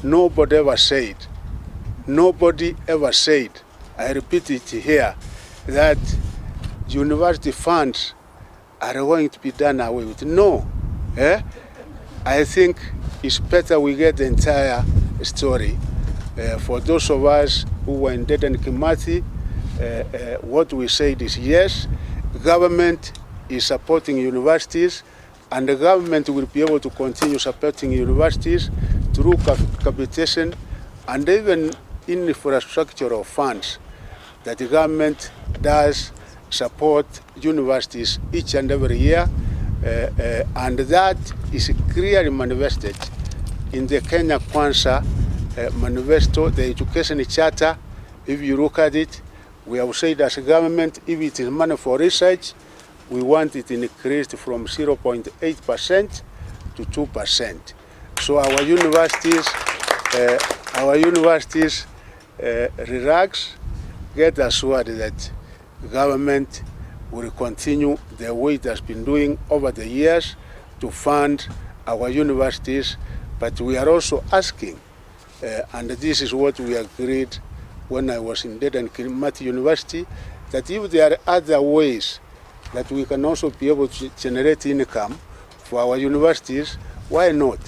nobody ever said, I repeat it here, that university funds are going to be done away with. No. I think it's better we get the entire story. For those of us who were in Dedan Kimathi, what we said is yes, government is supporting universities, and the government will be able to continue supporting universities through capitation and even infrastructural funds that the government does support universities each and every year, and that is clearly manifested in the Kenya Kwanza manifesto, the education charter. If you look at it, we have said as a government, if it is money for research, we want it increased from 0.8% to 2%. So our universities relax, get assured that the government will continue the way it has been doing over the years to fund our universities. But we are also asking, and this is what we agreed when I was in Dedan Kimathi University, that if there are other ways that we can also be able to generate income for our universities, why not?